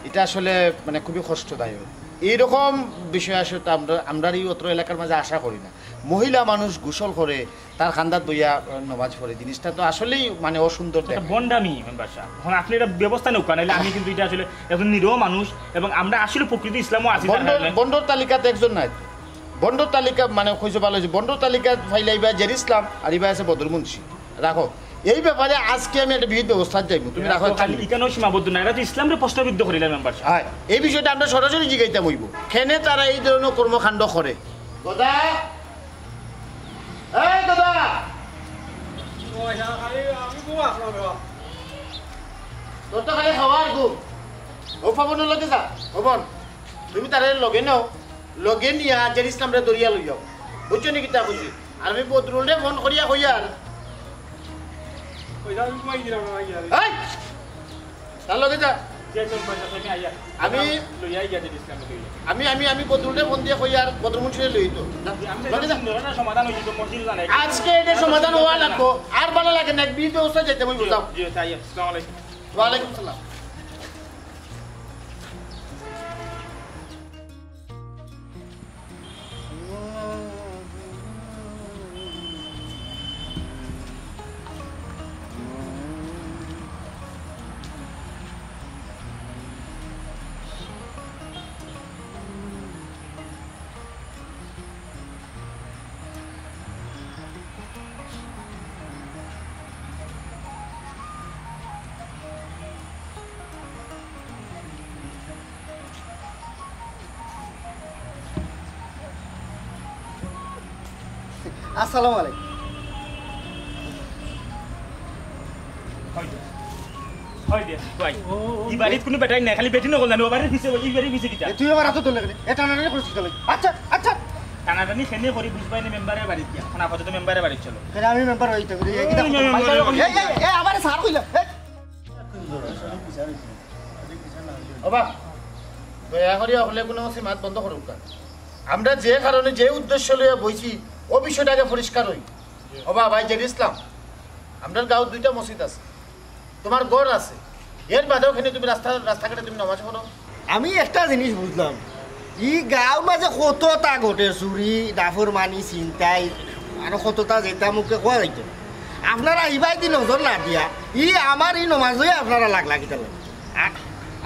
ইটা আসলে মানে খুবই কষ্টদায়ক। এইরকম বিষয় আসলে তো আমরা, আমরার ই অত্র এলাকার মাঝে আশা করি না। মহিলা মানুষ গোসল করে, তার কান্দাত বইয়া, আহ, নমাজ পড়ে, জিনিসটা তো আসলেই মানে অসুন্দর একটা দেখায়। ভণ্ডামি মেম্বার সাব। এখন আপনি এটা ব্যবস্থা নেউক্কা, নাইলে আমি কিন্তু এটা আসলে একজন নিরীহ মানুষ এবং আমরা আসলে প্রকৃত ইসলামও আছি তার বন্ডর, কারণে। বন্ডর তালিকাত একজন নাই। বন্ডর তালিকা মানে কইছো ভালা অইছে, বন্ডর তালিকাত ফাইলাইবা জের ইসলাম আর ইবা আছে বদর মুন্সি। রাখো, এই ব্যাপারে আজকে আমি একটা বিহিত ব্যবস্থা চাইবো, তুমি এরা রাখো তো খালি এখানে। ইখানেও সীমাবদ্ধ না, এরা তো ইসলামরে প্রশ্নবিদ্ধ করিলা মেম্বার সাব। হ্যাঁ, এই বিষয়টা আমরা সরাসরি জিগাইতাম অইবো, কেনে তারা এই ধরনের কর্মকাণ্ড করে। দাদা, এই দাদা, তোর তো খালি খাওয়া আর ঘুম। ও পবনর লগে যা, পবন, তুমি তারে লগে নেও, লগে নিয়া জের ইসলামরে ধরিয়া লইয়াও, বুঝছো নি কিতা কইছি? আর আমি বদরুলরে ফোন করিয়া কইয়ার। এই, তার লগে যা। আমি, আমি, আমি বদরুলরে ফোন দিয়া কইয়ার, বদরুল মুন্সিরে লইতো। যা, লগে যা। আজকে এটা সমাধান হওয়া লাগবো। আর ভালা লাগে না, এক বিহিত ব্যবস্থা যাইতে অইবো, যাও। ওয়ালাইকুম সালাম। আসসালামু আলাইকুম। হয় দে, হয় দে, ভাই। ই বাড়িত কুনু বেটাইন নাই, খালি বেটিন অকল জানি, ও বাড়ির পিছে, ই বাড়ির পিছে কিতা? এ, তুই আবার আতো তুলে কেনে? এ টানাটানি করিস কেনে? আচ্ছা, আচ্ছা। টানাটানি কেনে করি বুঝবায় নি মেম্বারের বাড়িত গিয়া। এখন আপাতত মেম্বারের বাড়িত চলো। কেনে আমি মেম্বার অইতে করি? এই কিতা এই, এই, এই, এই, এই, এই, এই, আমারে স্যার কইলা। এই। ওবা, দয়া করি অকলে কুনু মাত বন্ধ করউক্কা। আমরা যে কারণে, যে উদ্দেশ্য লইয়া বইছি, ও বিষয়টা আগে পরিষ্কার অই। ওবা, ভাই জের ইসলাম, আমরার গাঁওত দুইটা মসজিদ আছে, তোমার ঘর আছে, এর বাদেও কেনে তুমি রাস্তা, রাস্তাঘাটে তুমি নমাজ পড়ো? আমি একটা জিনিস বুঝলাম, ই গাঁওর মাঝে কততা ঘটে, চুরি, নাফরমানি, ছিনতাই, আরো কততা যেটা মুখে কওয়া যাইতো। আপনারা ইবায়দি নজর না দিয়া, ই আমার ই নমাজে আপনারা লাগ লাগি তার লাগি। আ-,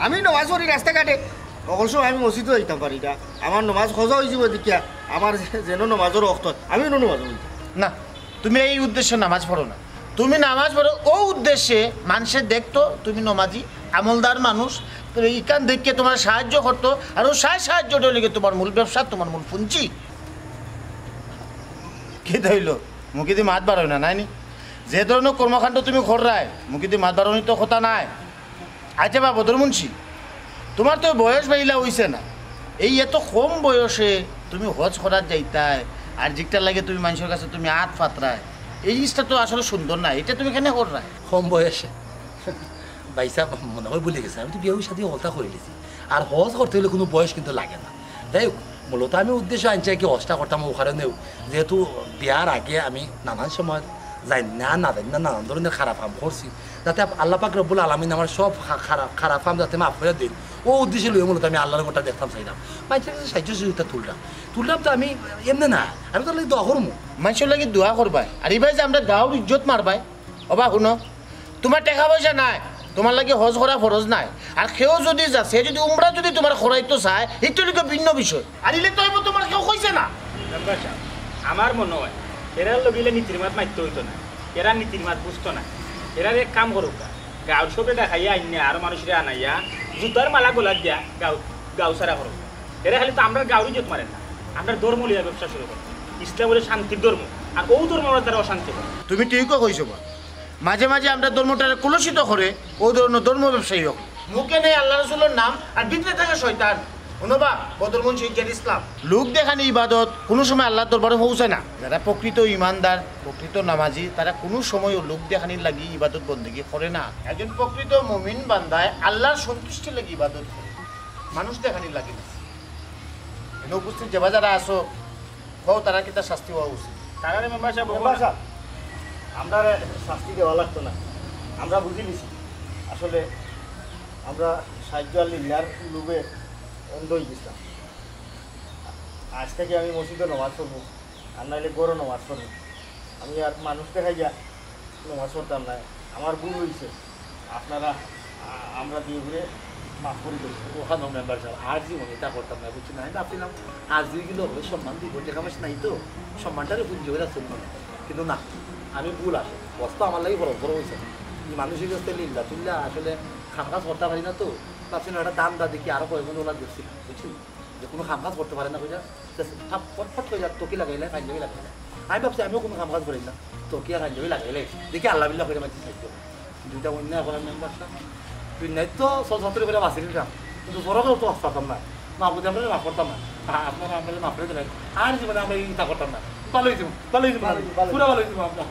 আমি নমাজ পড়ি রাস্তাঘাটে, অকল সময় আমি মসজিদও যাইতাম পারি না। আমার নমাজ কজা অইযিবো দেখিয়া, আমার যে-, যেন নমাজর অক্ত, আমি অনো নমাজ পড়ি। না, তুমি এই উদ্দেশ্যে নামাজ পড়ো না। তুমি নামাজ পড়ো ও উদ্দেশ্যে, মানষে দেখতো তুমি নমাজি, আমলদার মানুষ। তো ইখান দেখিয়া তোমার সাহায্য করতো, আর ও সাহায্য, সাহায্যটা অইলো গিয়া তোমার মূল ব্যবসা, তোমার মূল পুঞ্জি। কিতা অইলো? মুখেদি মাত বারয় না, নায়নি? যে ধরনের কর্মকাণ্ড তুমি কররায়, মুখেদি মাত বারনির তো কথা নায়। আচ্ছা বা বদর মুন্সি, তোমার তো বয়স বাইলা অইছে না, এই এত কম বয়সে তুমি হজ করাত যাইতায়, আর যেটার লাগি তুমি মানষর কাছে তুমি আত পাতরায়, এই জিনিসটা তো আসলে সুন্দর না। ইটা তুমি কেনে কররায়? কম বয়সে? ভাইসাব, মনে অয় ভুলি গেছইন, আমি তো বিয়া শাদি হকলতা করিলিছি। আর হজ করতে অইলে কুনু বয়স কিন্তু লাগে না। যাই হোক, মূলত আমি উদ্দেশ্য আনছি আর কি হজটা করতাম অউ কারণেউ, যেহেতু বিয়ার আগে আমি নানান সময় জানি না, না জানি না, নানান ধরনের খারাপ কাম করছি, যাতে আপ-, আল্লাহ পাক রব্বুল আলামিন আমার সব খা-, খারাপ, খারাপ কাম যাতে মাফ করিয়া দেইন, অউ উদ্দেশ্য লইয়া মূলত আমি আল্লাহর ঘরটা দেখতাম চাইলাম। মানষর কাছে সাহায্য সহযোগিতা তুললাম, তুললাম তো আমি এমনে না, আমি তো আল্লাহর লাগি দোয়া করমু। মানষর লাগি দোয়া করবায়, আর ইবায় যে আমরার গাঁওর ইজ্জত মারবায়, ওবা হুনো, তোমার টেকা পয়সা নাই, তোমার লাগি হজ করা ফরজ নায়। আর কেউ যুদি যায়, সে যুদি উমরা যুদি তোমার করাইতো চায়, ইটা অইলো ভিন্ন বিষয়। আর ইলে তো অইবো তোমার কেউ কইছে না। মেম্বার সাব, আমার মনে অয় এরার লগে ইলা নীতির মাত মাততে অইতো না, এরা নীতির মাত বুঝতো না। এরারে এক কাম করউক্কা, গাঁওর সবরে ডাকাইয়া আনিয়া আরো মানষরে আনাইয়া জুতার মালা গলাত দিয়া গাঁও, গাঁও ছাড়া করউক্কা। এরা খালি তো আমরার গাঁওর ইজ্জত মারে না, আমরার ধর্ম লইয়া ব্যবসা শুরু করে। ইসলাম অইলো শান্তির ধর্ম, আর অউ ধর্ম আমরার দ্বারা অশান্তি করে। তুমি ঠিকউ কইছো বা। মাঝে মাঝে আমরার ধর্মটারে কলুষিত করে অউ ধরনের ধর্ম ব্যবসায়ী অকল। মুখে নেয় আল্লাহ রসুলর নাম, আর ভিতরে থাকে শয়তান। হুনো বা, বদরমুন্সি ইজ্জাত ইসলাম, লোক দেখানি ইবাদত কুনু সময় আল্লার দরবারে পৌঁছায় না। যারা প্রকৃত ইমানদার, প্রকৃত নামাজি, তারা কুনু সময়ও লোক দেখানির লাগি ইবাদত বন্দেগি করে না। একজন প্রকৃত মুমিন বান্দায় আল্লার সন্তুষ্টির লাগি ইবাদত করে, মানুষ দেখানির লাগি না। এনে উপস্থিত যেবা যারা আছো, কও তারার কিতা শাস্তি অওয়া উচিত। তারারে মেম্বার সাব, মেম্বার সাব, আমরারে শাস্তি দেওয়া লাগতো না, আমরা বুঝি নিছি। আসলে আমরা সাহায্য আর লিল্লার লোভে অন্ধ অই গেছিলাম। আজ থাকি আমি মসজিদো নমাজ পড়মু, আর নাইলে ঘরো নমাজ পড়মু। আমি আর মানুষ দেখাইয়া নমাজ পড়তাম না, আমার ভুল অইছে। আপনারা, আ-, আমরা দুইওগুরে মাফ করি দেইন। ওখানো মেম্বার সাব, আর জীবনে ইতা করতাম না, বুঝছইন না? আমি ভাবছিলাম, আর দুইগুলো হলে সম্মান দিব, টেকা পয়সা নাই তো, সম্মানটারে পুঞ্জি করে রাখছিলাম। কিন্তু না, আমি ভুল আছে, কষ্ট আমার লাগি বড় বড় অইছে। এই মানুষের কাছে লিল্লা তুললে আসলে কাম কাজ করতে পারি না তো, ভাবছিলাম একটা দান দা দেখি আরো কয়েকজন ওলা দেখছি, বুঝছইন? যে কুনু কাম কাজ করতে পারে না কইরা, just ফট ফট কইরা তোকে লাগাইলে, পাঞ্জাবি লাগাইলে। আমি ভাবছি আমিও কুনু কাম কাজ করি না, তোকে আর পাঞ্জাবি লাগাইলে। দেখি আল্লাহ বিল্লাহ কইরা মাঝে সাহায্য। দুইটা অন্যায় করার মেম্বার সাব। দুই নাই তো সব ছাত্র করে বাঁচিয়ে দিতাম, কিন্তু বড় কেউ তো আসতাম না। মা বুঝে আমরা মাফ করতাম না। আ-, আপনারা আমরা মাফ করে দিলেন। আর জীবনে আমরা এই ইতা করতাম না। ভালোই জীবন, ভালোই জীবন, ভালোই, ভালোই। পুরা ভালোই জীবন আমরা।